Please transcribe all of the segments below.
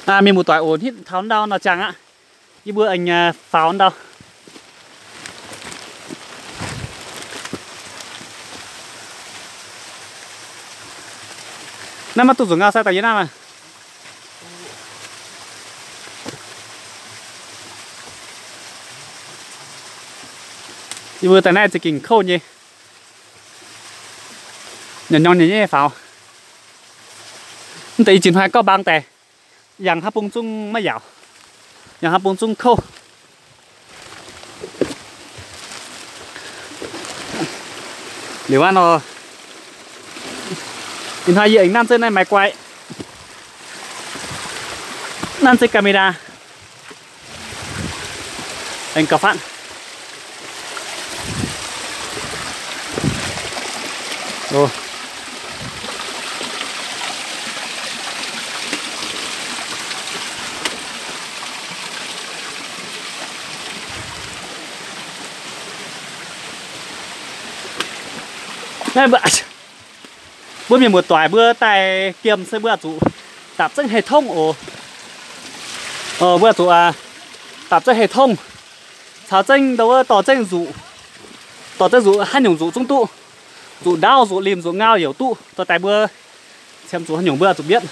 Mienh muoz-doic, oc, hitv taux ndau nor ziangh aqv. Yie mbuo aengx faaux ndau. Naaiv maiv duqv nzuqc ngau sai daaih yie naaiv maah. Yie mbuo daaih naaiv za'gengh kouv nyei. Nyorx nyorx nyei nyei faaux. Mv deix i jiex hnoi gauh mbaang daaih, yangh hnangv bung zungv maiv yaauc, yangh hnangv bung zungv kouv. Liuz aqv nor, ih hnoi yie aengx nanv zeiv naaiv maiv guai, nanv zeiv camera. Aengx gauh fatv. Naaiv mbuo, mbuo mienh muoz-doic mbuo daaih giemh se mbuo zuqc dapc zengv hei tongv oc. Mbuo zuqc dapc zengv hei tongv, caux zengv ndau wuov dorh zengv nzuqc, dorh zengv nzuqc haaix nyungc nzuqc zungv duqv, nzuqc ndaauv, nzuqc limh, nzuqc ngau yaac duqv, dorh daaih mbuo qiemx zuqc haaix nyungc mbuo zuqc mietv.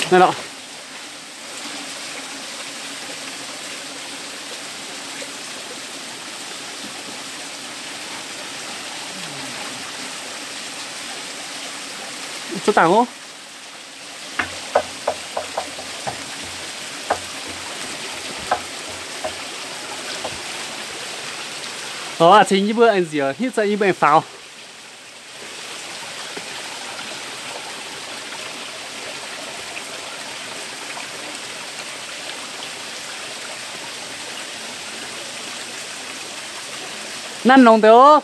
Naaiv lorqc. Zuov dangh oc. Oc, cingx yie mbuo aengx nziec hitv za'gengh yie mbuo aengx faaux. Nanv longx deix oc.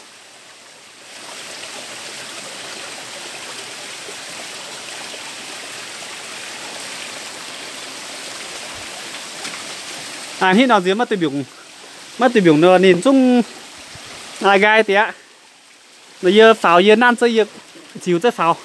Aa, hitv nor nziex maiv duih mbiungc, maiv duih mbiungc nor ninh zungv nqaai deix aqv. Nor yie faaux yie nanv zeiv yie ziux zeiv faaux.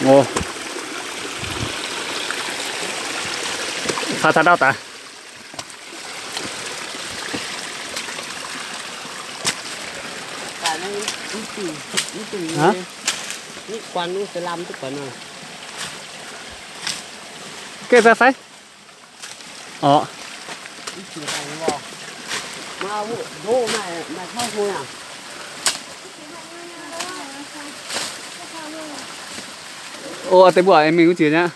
Oc, faaux taux ndau daaih. Geh daaih fai? Oc. Oc, deix mbuo aengx mingh wuov jiex nyei aqv.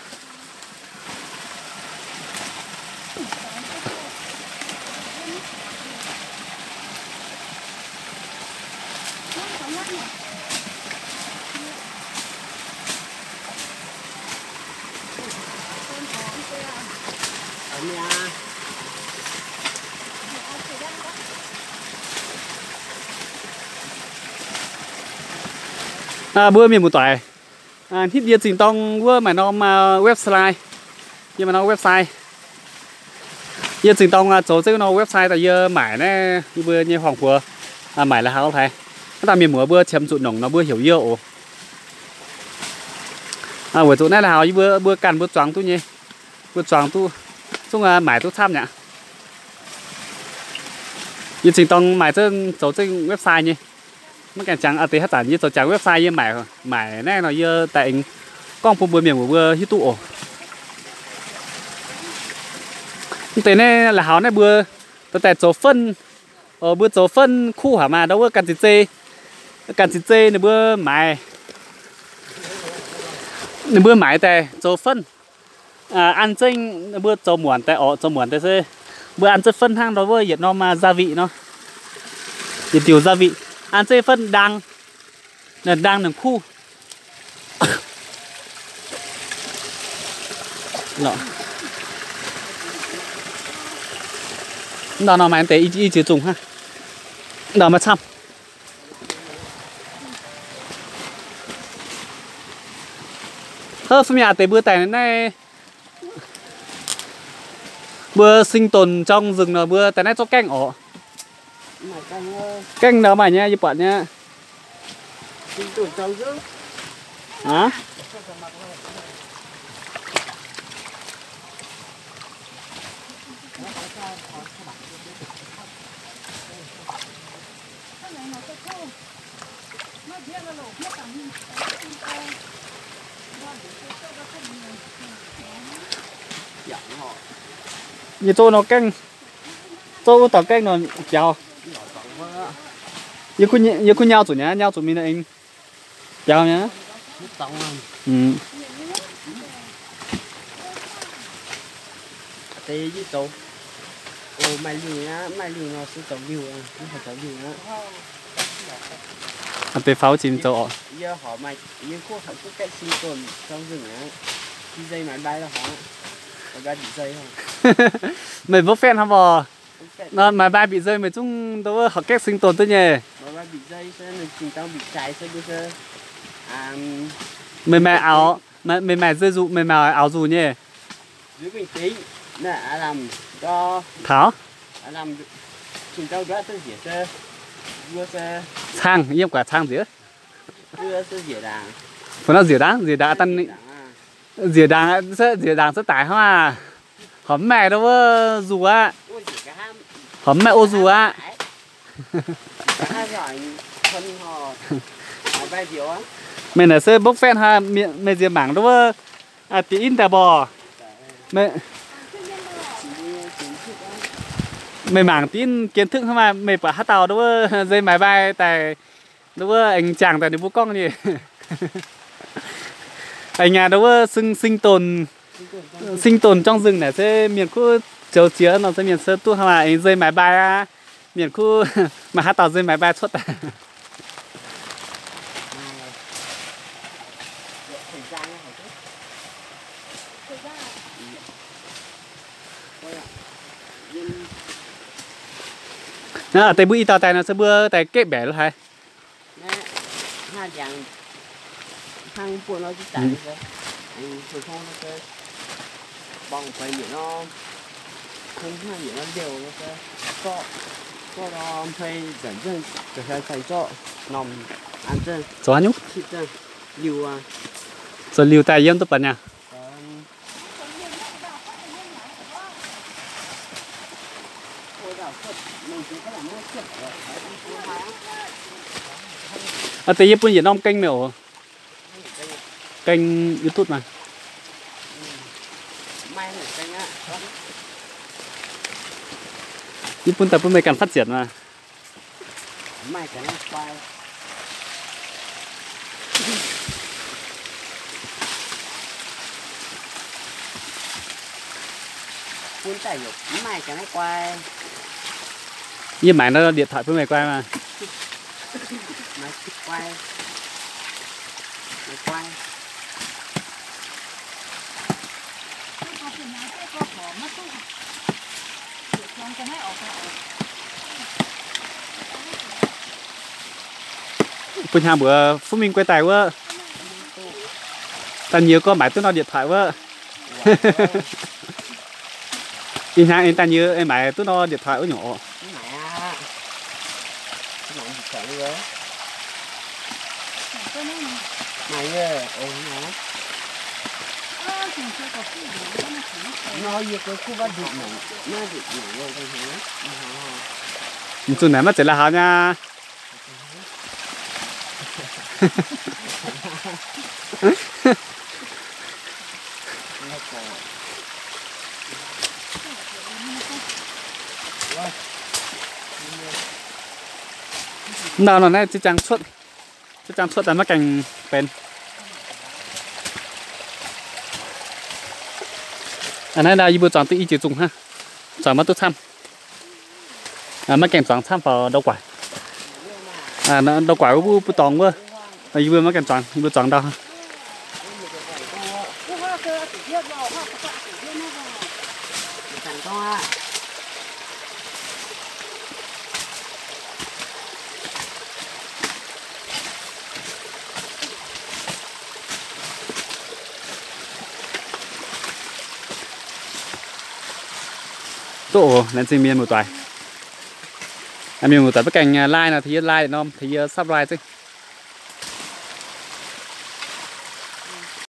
Aa, mbuo mienh muoz-doic, aa, hitv yie zingh dorng wuov maaih norm, aa, website. Yie maaih norm website. Yie zingh dorng, aa, zoux zengv norm website daaih yie maaic naaiv yie mbuo nyei horngh buoz, aa, maaic la'haux haaix. Aav dangh mienh muoz mbuo qiemx zuqc nongc nor mbuo heuc yie oc. Aa, weic zuqc naaiv la'haux yie mbuo, mbuo ganh mbuo zuangx duqv nyei. Mbuo zuangx duqv, zungv, aa, maaic duqv camv mi'aqv. Yie zingh dorng maaic zengv zoux zengv website nyei. Maiv gaengh jangx, aa, deix haaix zanc yie zoux jangx website yie maaic, maaic naaiv nor yie daaih aengx gorngv bun mbuo mienh muoz mbuo hiuv duqv oc. Mv deix naaiv la'haux naaiv mbuo dorh daaih zoux fen, mbuo zoux fen kuv haic maah, ndau wuov ganh zinh zei, ganh zinh zei ninh mbuo maaiz, Ninh mbuo maaiz daaih zoux fen. An zengv mbuo zoux muonc daaih orqc, zoux muonc daaih se mbuo an zengv fen hnangv nor wuov yietc norm gia vị nor, yietc diuc gia vị. An zengv fen ndaang, ndaang nongc kuv. Ndau nor maaih deix i ziex zungh hnangv. Ndau maaih camv. Ov, fun mi'aqv, deix mbuo daaih naaiv, mbuo Singdon jong nzengc nor mbuo daaih naaiv zorqv gaengh orqc. Gaengh nor maaih nyei, yie buatc nyei. Yie zoux nor gaengh, zoux wuov dauh gaengh nor biaux. Yie kuv nyau zuqc nyei, nyau zuqc mingh nor aengx biaux nyei. Deix faaux zinh zoux oc. Meih mbopv fatv hnangv mbuo. Nor maaiz mbai mbic nzei meih zungv ndo wuov horqc gaeqv Singdon duqv nyei. Meih maaih auv, meih maaih nzei nzuqc, meih maaih auv nzuqc nyei. Taux. Cang, yiem guaax cang nziex. Fu'nor nziex ndaangc, nziex ndaangc, nziex ndaangc, nziex ndaangc cuotv daic hnangv maah. Horpc mv maaih ndo wuov nzuqc aqv. Horpc mv maaih o nzuqc aqv. Meih naaic se mbopv fatv hnangv, meih nziex mangc ndo wuov bieqc in daaih mborqc. Meih mangc dinh kiến thức hnangv maah, meih buatc haaix dauh ndo wuov nzei maaiz mbai daaih, ndo wuov aengx jangx daaih ninh mbuo gorngv nyei. Aengx aa, ndo wuov Singdon, Singdon jangv nzengc naaic se mienh kuv zoux ziex nor se mienh se duqv hnangv maah, aengx nzei maaiz mbai aqv. Mienh kuv maaih haaix dauh nzei maaiz mbai cuotv daaih. Naaiv deix mbuo i dauh daaih nor se mbuo daaih gaeqv mbaeqc lo haaix. Zoux haaix nyungc? Zoux liuz daaih yiem duqv baac niaa. Deix yie bun yietc norm kênh meih oc. Kênh YouTube maah. Yie bun daaih bun meih ganh phát triển maah. Yie maaiz nor điện thoại bun meih guai maah. Bun hnyangx mbuox Phúc Minh guai daaih wuov, daaih nyiez gorngv maaiz duqv norm điện thoại wuov. Ih hnyangx aengx daaih nyiez aengx maaiz duqv norm điện thoại wuov nyungc oc. Mv zuqc naaic maiv zeiz la'haux nyei. Ndau nor naaiv ziepc zaangc cuotv, ziepc zaangc cuotv daaih maiv gaengh benx. Naaiv yie mbuo zuangx duqv i jiex zungh hnangv. Zuangx maiv duqv camv. Maiv gaengh zuangx camv faaux ndau guaix. Ndau guaix wuov mbuo dorngx wuov. Yie mbuo maiv gaengh zuangx, yie mbuo zuangx ndau. Duqv oc, laengz zingh mienh muoz-doic. Mienh muoz-doic maiv gaengh like nor, tengx yie like norm, tengx yie subscribe zengv.